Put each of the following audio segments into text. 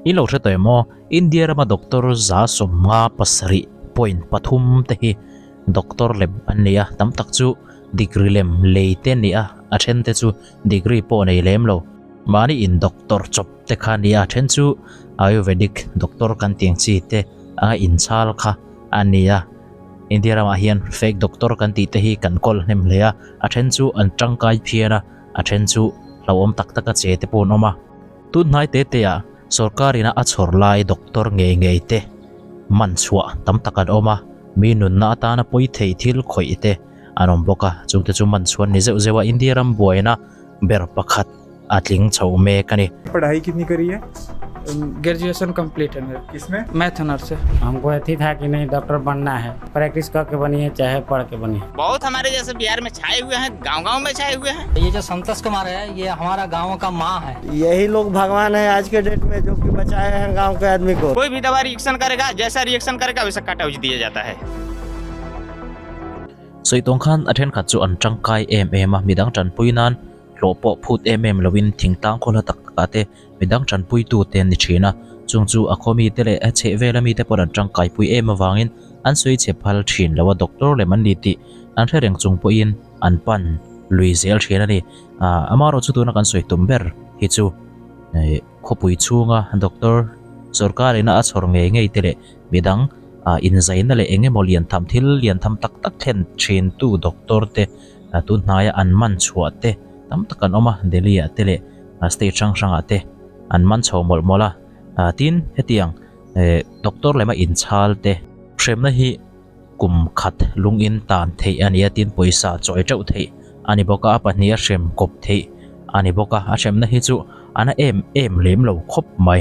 In lo hre tawh em aw? India rama doctor 75.3 te hi doctor lem an ni a, tam tak chu degree lem lei te an ni a, a then te chu degree pawh nei lem lo. Mahni in doctor chawp te kha a ni a, a then chu Ayurvedic doctor kan tih ang chi te anga inchhal kha a ni a. India ramah hian fake doctor kan tih te hi kan kawl hnem hle a, a then chu an tangkai phian a, a then chu hlauhawm tak taka che te pawh an awm a. Tun hnai te te ah sorkar ina a chhawr lai doctor ngei ngei te man chhuah tam tak an awm a, mi nunna atana pawi thei thil khawih te an awm bawk a, chungte chu man chhuan ni zeuh zeuh a India ram buaina ber pakhat a tling chho mek a ni. पढ़ाई कितनी करी है graduation complete है मेरा किसमें math honours से हमको अथी था कि नहीं डॉक्टर बनना है प्रैक्टिस करके बनिए चाहे पढ़ के बनिए बहुत हमारे जैसे बिहार में छाए हुए हैं गांव-गांव में छाए हुए हैं ये जो संतोष कुमार है ये हमारा गांव का माँ है यही लोग भगवान है आज के डेट में जो कि बचाए हैं गांव के आदमी को कोई भी दवा रिएक्शन करेगा जैसा रिएक्शन करेगा वैसा काटा दिया जाता है Sawi tawng khan a thenkhat chu an tangkai em em a, midang tanpui nan hlawh pawh phut em em lovin thingtlang khaw hla tak takah te midang tanpuitu te an ni thin a, chung chu a khaw mite leh a chheh vela mite pawh an tangkaipui em avangin an sawi chhe phal thin lo a, doctor lem an ni tih an hre reng chung pawhin an pan lui zel thin a ni. Aaa amaherawh chu tuna kan sawi tum ber hi chu eh khawpui chhunga doctor sorkar ina a chhawr ngei ngei te leh midang ah inzaina leh eng emaw lian tham thil lian tham tak tak thlen thin tu doctor te tun hnaia an man chhuah te tam tak an awm a Delhi ah te leh state hrang hrang ah te an man chho mawlh mawlh a tin hetiang eh doctor lema inchhal te hremna hi kum khat lungin tan theih a ni a tin pawisa chawi teuh theih a ni bawk a a pahnih a hrem kawp theih a ni bawk a a hremna hi chu a na em em lem lo khawp mai.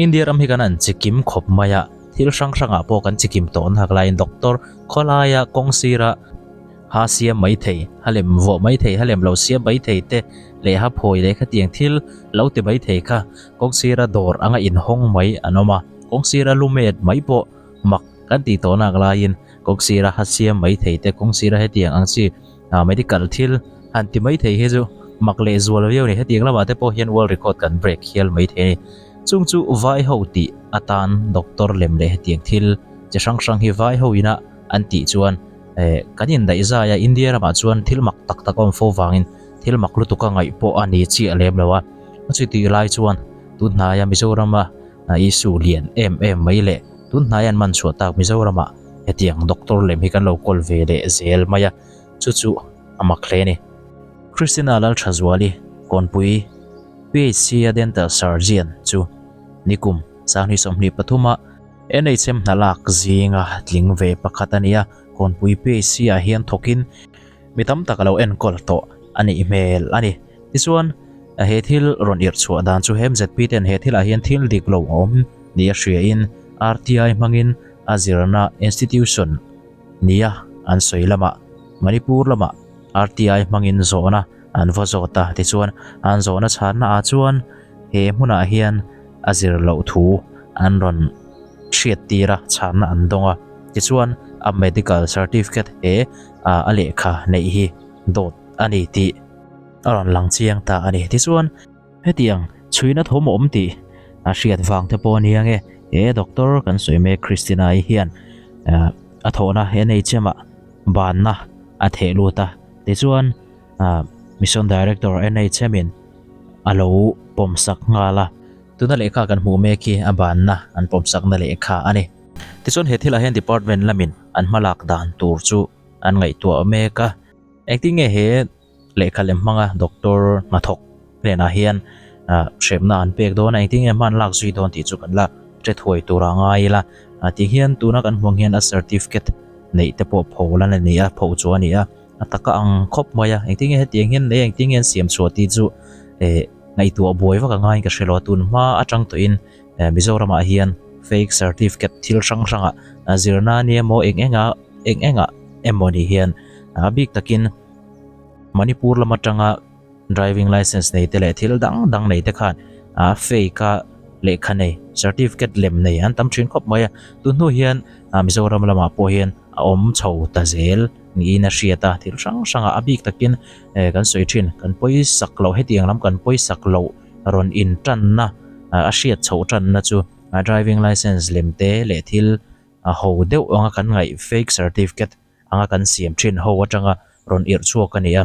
India ram hi kan an chikim khawp mai a thil hrang hrang ah pawh kan chikim tawh na hak laiin doctor khawlaia kawng sira Ha siam mai thei, ha lem vawh mai thei, ha lem lo siam mai thei te leh ha phawi leh khatiang thil lo ti mai thei kha kawngsira dawr anga inhawng mai an awm a, kawngsira lumet mai pawh mak kan tih tawh nak laiin kawngsira ha siam mai thei te, kawngsira hetiang ang chi medical thil han ti mai thei hi chu mak leh zual viau a ni. Hetiang lamah te pawh hian world record kan break hial mai thei a ni. Chung chu vai ho tih atan doctor lem leh hetiang thil chi hrang hrang hi vai ho ina an tih chuan Eh, kan indaih zai a, India ramah chuan thil mak tak tak a awm fo vangin thil mak lutuk a ngaih pawh a ni chiah lem lo a. Chutih lai chuan tun hnaia Mizorama issue lian em em mai leh tun hnaia an man chhuah tak Mizoramah hetiang doctor lem hi kan lo kawl ve leh zel mai a, chu chu a mak hle a ni. Christina Lalthazuali Kawnpui PHC a dental surgeon chu nikum 2023 a NHM hna lak zinga tling ve pakhat a ni a, Kawnpui PHC ah hian thawkin mi tam tak a lo enkawl tawh a nih hmel a ni. Tichuan, he thil rawn irh chhuah dan chu MZP ten he thilah hian thil dik lo a awm nia hriain RTI hmangin a zirna institution nia an sawi lamah Manipur lamah RTI hmangin zawhna an va zawt a. Tichuan, an zawhna chhanna ah chuan he hmunah hian a zir loh thu an rawn hriat tir a, chhanna an dawng a. Tichuan, a medical certificate he a lehkha neih hi dawt a ni tih a rawn lang chiang ta a ni. Tichuan, hetiang chhuina thawm a awm tih a hriat vang te pawh a ni ange, he doctor kan sawi mek Christina-i hian a thawhna NHM ah banna a theh lut a. Tichuan, Mission Director NHM in a lo pawmsak nghal a. Tuna lehkha kan hmuh mek hi a banna an pawmsakna lehkha a ni. Tichuan he thilah hian department lamin an hmalak dan tur chu an ngaihtuah mek a. Engtin nge he lehkha lem hmanga doctor hnathawk hnenah hian hremna an pek dawn a, engtin nge hma an lak zui dawn tih chu kan la hre thuai tur a ngai ila. Tih hian tuna kan hmuh ang hian a certificate neih te pawh pho lan a ni a, pho chu a ni a. A taka ang khawp mai a, engtin nge hetiang hian lei engtin nge an siam chhuah tih chu eh ngaihtuah buai vak a ngaiin ka hre lo a, tun hma atang tawhin eh Mizoramah hian fake certificate thil hrang hrangah zirna a ni emaw eng enga eng engah emaw ni hian a bik takin Manipur lam atanga Driving license nei te leh thil dang dang nei te khan a fake a lehkha nei certificate lem nei an tam thin khawp mai a, tun hnu hian Mizoram lamah pawh hian a awm chho ta zel niin a hriat a, thil hrang hrang ah a bik takin kan sawi thin kan pawisak loh hetiang lam kan pawisak loh rawn intanna. a hriat chhoh tanna chu driving licence lem te leh thil a ho deuh anga kan ngaih fake certificate anga kan siam thin ho atanga rawn irh chhuak a ni a.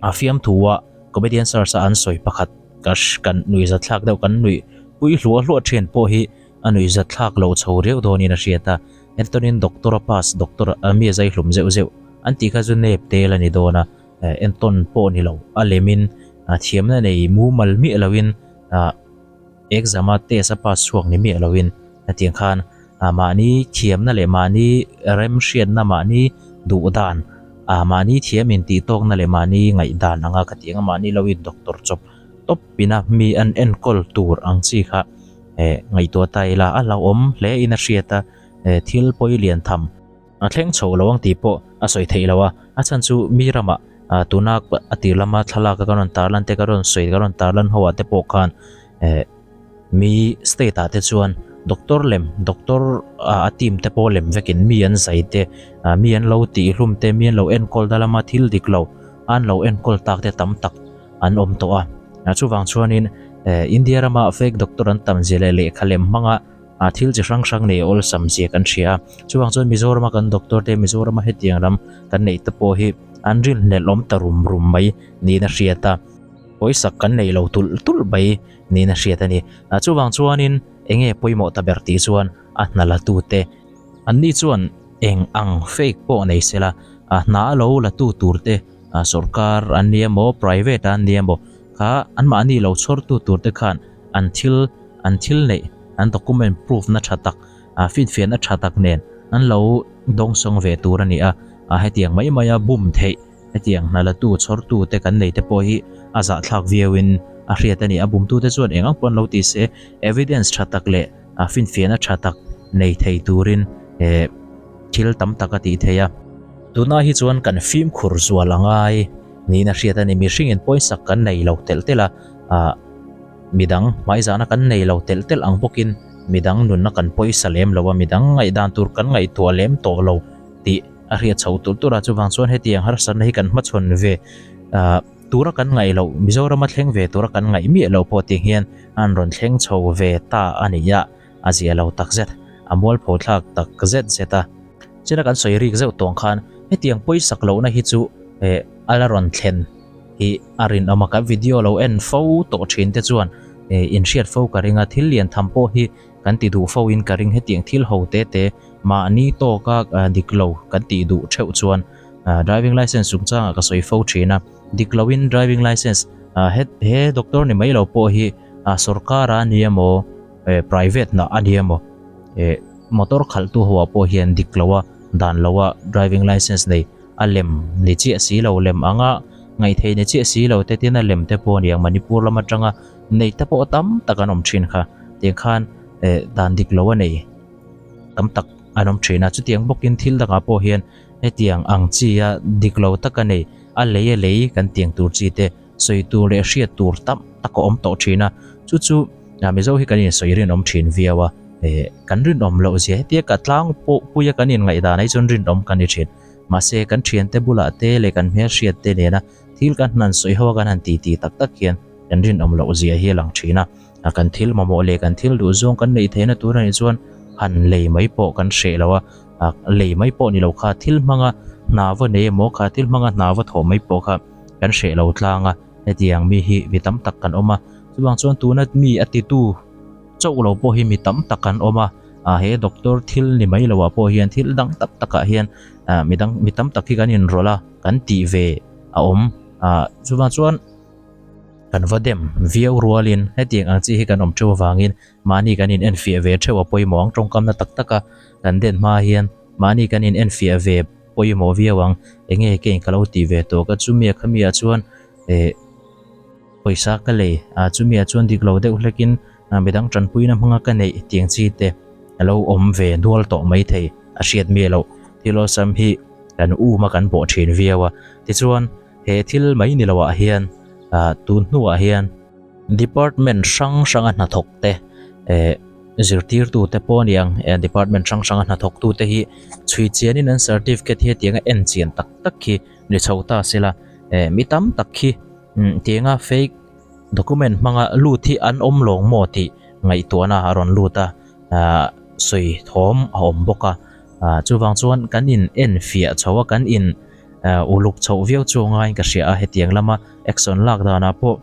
A fiamthu a comedian search a an sawi pakhat ka kan nuihzat thlak deuh kan nuih pui hluah hluah thin pawh hi a nuihzat thlak loh chho riau dawnin a hriat a. Entawn doctor a pass doctor a mi a zai hlum zeuh zeuh an tih kha chu nep tel a ni dawn a entawn pawh ni lo a lemin thiamna nei mumal miah loin ah exam a test a pass chhuak ni miah loin hetiang khan ah mahni thiamna leh mahni remhriatna mahni duh dan ah mahni thiam intih tawkna leh mahni ngaihdan anga ka tih anga mahni lo in doctor chawp tawp ina mi an enkawl tur ang chi kha eh ngaihtuah ta ila a hlauhawm hle in a hriat a eh thil pawi lian tham A thleng chho lo ang tih pawh a sawi theih lo a, a chhan chu mi ramah tuna a tir lama thlalak a ka rawn tarlan te ka rawn sawi ka rawn tarlan ho ah te pawh khan eh mi state ah te chuan doctor lem doctor a team te pawh lem vekin mi an zai te mi an lo tih hlum te mi an lo enkawl na lama thil dik lo an lo enkawl tak te tam tak an awm tawh a chuvang chuanin eh India rama fake doctor an tam zia leh lehkha lem hmanga Ah thil chi hrang hrang nei awlsam zia kan hria a, chuvang chuan Mizorama kan doctor te Mizorama hetiang lam kan neih te pawh hi an rinhlelh awm ta rum rum mai niin a hriat a, pawisak kan nei lo tulh tulh mai niin a hriat a ni. Ah chuvang chuanin eng nge pawimawh ta ber tih chuan a hna la tu te an ni chuan eng ang fake pawh nei sela ah hna a lo la tu tur te ah sorkar an ni emaw private an ni emaw kha anmahni lo chhawr tu tur te khan an thil an thil neih an document proof na tha tak ah finfiahna tha tak nen an lo dawngsawng ve tur a ni a, ah hetiang mai mai a bum theih hetiang hna la tu chhawr tu te kan nei te pawh hi a zahthlak viau in a hriat a ni a, bum tu te chuan eng ang pawh an lo ti se evidence tha tak leh ah finfiahna tha tak nei thei turin eh thil tam tak a tih theih a. Tuna hi chuan kan fimkhur zual a ngai niin a hriat a ni, mihringin pawisak kan nei lo telh telh a ah. Midang hmaizahna kan nei lo telh telh ang bawkin midang nunna kan pawisa lem lo a, midang ngaihdan tur kan ngaihtuah lem tawh lo tih a hriat chho tur tur a. Chuvang chuan hetiang harsatna hi kan hmachhawn ve tura kan ngaih loh, Mizorama thleng ve tura kan ngaih miah loh pawh tiang hian an rawn thleng chho ve ta a ni a, a zia lo takzet, a mualpho thlak takzet zet a. China kan sawi rik zeuh tawng khan hetiang pawisak lohna hi chu a la rawn thlen hi a rinawm a, kan video lo en fo tawh thin te chuan in hriat fo ka ring a, thil lian tham pawh hi kan ti duh fo in ka ring hetiang thil ho te te mahni tawka dik lo kan tih duh theuh chuan driving license chungchangah ka sawi fo thin a, dik lo in driving license he doctor ni mai lo pawh hi sorkar a ni emaw private na a ni emaw motor khalh tu ho ah pawh hian dik lo a dan lo a driving license nei a lem ni chiah si lo lem anga ngaihthei ni chiah si lo te tin a lem te pawh a ni ang Manipur lam atanga nei te pawh tam tak an awm thin kha tiang khan eh dan dik lo a nei tam tak an awm thin a chutiang bawkin thil dangah pawh hian hetiang ang chi a dik lo tak a nei a lei a lei kan tiang tur chi te sawi tur leh hriat tur tam tak a awm tawh thin a chu chu Mizo hi kan insawi rinawm thin viau a eh kan rinawm loh zia hetia ka tlang pawh puia kan inngaihdan ai chuan rinawm kan ni thin mahse kan thiante bulah te leh kan hmelhriat te nena thil kan han sawi ho a kan han titi tak tak hian kan rinawm loh zia hi a lang thin a kan thil mamawh leh kan thil duh zawng kan neih theihna tur anih chuan han lei mai pawh kan hreh lo a lei mai pawh ni lo kha thil hmanga hna va nei emaw kha thil hmanga hna va thawh mai pawh kha kan hreh lo tlang a hetiang mi hi mi tam tak kan awm a chuvang chuan tuna mi a titu chauh lo pawh hi mi tam tak an awm a ah he doctor thil ni mai lo ah pawh hian thil dang tak tak ah hian ah mi dang mi tam tak hi kan inrawlh a kan tih ve a awm ah chuvang chuan kan va dem viau rualin hetiang ang chi hi kan awm theuh avangin mahni kan in enfiah ve theuh a pawimawh ang tawngkamna tak tak a kan den hma hian mahni kan in enfiah ve pawimawh viau ang enge keng ka lo tih ve tawh ka chumi a khami ah chuan eh pawisa ka lei ah chumi ah chuan dik lo deuh hlekin midang tanpuina hmanga ka neih tiang chi te a lo awm ve nual tawh mai thei a hriat miah loh thil awlsam hi kan um a kan bawh thin viau a tichuan he thil mai ni loah hian ah tun hnuah hian Department hrang hranga hnathawk te eh zirtirtu te pawh a ni ang eh department hrang hranga hnathawk tu te hi chhui chianin an certificate hi hetianga en chian tak tak hi ni chho ta se la eh mi tam tak hi tianga fake document hmanga lut hi an awm lawng maw tih ngaihtuahna a rawn lut a, ah sawi thawm a awm bawk a, ah chuvang chuan kan in en fiah chho a, kan in ah uluk chhoh viau chu ngaiin ka hria a, hetiang lama action lak danah pawh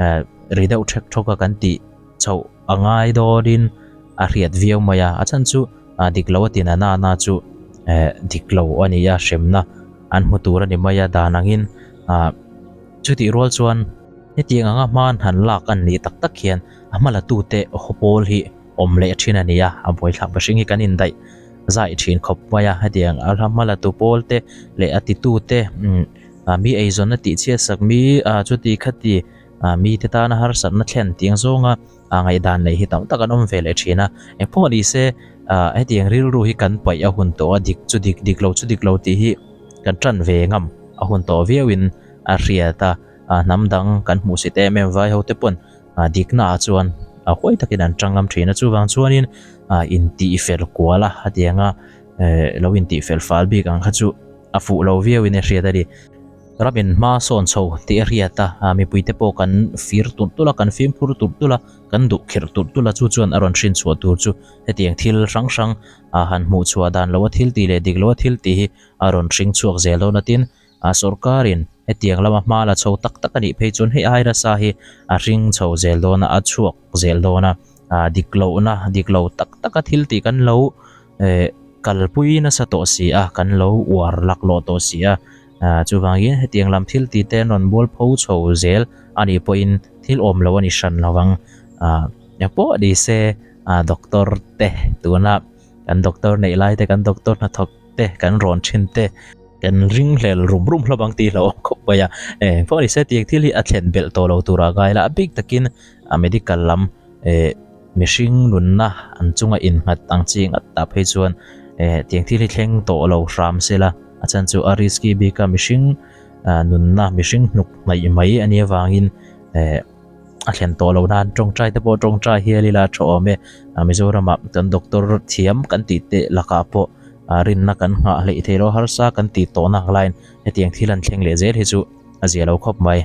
ah ri deuh thek thawk a kan tih chhoh a ngai dawnin a hriat viau mai a, a chhan chu ah dik lo a ti na na chu eh dik lo a ni a, hremna an hmu tur a ni mai a dan angin ah chutih rual chuan hetiang anga hman han lak an nih tak tak hian a hma la tute haw pawl hi awm leh thin a ni a, a buaithlak mihring hi kan indaih zai thin khawp mai a, hetiang a hma la tu pawl te leh a titu te umm mi eizawnna tih chhiat sak mi ah chuti khati ah mite tana harsatna thlen tih ang zawnga ah ngaihdan neih hi tam tak an awm ve leh thin a, engpawh ni se ah hetiang rilru hi kan paih a hun tawh a dik chu dik dik lo chu dik lo tih hi kan tan ve ngam a hun tawh viauin a hriat a, ah hnam dang kan hmuh si te em em vai ho te pawn ah dikna ah chuan a huai takin an tang ngam thin a chuvang chuanin ah intih fel kual a hetianga eh lo intih fel fal bik ang kha chu a fuh lo viauin a hriat a ni. Ramin hma sawn chho tih a hriat a, ah mipuite pawh kan fir tulh tulh a, kan fimkhur tulh tulh a, kan duh khirh tulh tulh a, chu chuan a rawn hrin chhuah tur chu hetiang thil hrang hrang ah han hmuh chhuah dan loa thil tih leh dik loa thil tih hi a rawn hring chhuak zel dawn a tin, ah sorkarin hetiang lama hma la chho tak tak a nih phei chuan hei ai nasa hi a hring chho zel dawn a, a chhuak zel dawn a, ah dik lohna dik lo tak taka thil tih kan lo eh kalpui nasa tawh si a, kan lo uar laklawh tawh si a. Ah chuvangin hetiang lam thil tih te an rawn bual pho chho zel a nih pawhin thil awm lo a ni hran lo ang. Ah engpawh ni se ah doctor te tuna kan doctor neih lai te kan doctor hnathawk te kan rawn thin te kan ringhlel rum rum hlawm ang tih hlauhawm khawp mai a. Engpawh ni se tiang thil hi a thlen belh tawh lo turah ngai la a bik takin a medical lam eh mihring nunna an chunga innghat ang chi nghat tah phei chuan eh tiang thil hi thleng tawh lo hram sela a chhan chu a risky bik a mihring ah nunna mihring hnuk hnaih mai a nih avangin eh a thlen tawh lo nan tawngtai te pawh tawngtai hial ila a tha awm e ah Mizoram ah kan doctor thiam kan tih te lakah pawh ah rinna kan nghah hleih theih loh harsa kan tih tawh nak laiin hetiang thil an thleng leh zel hi chu a zia lo khawp mai.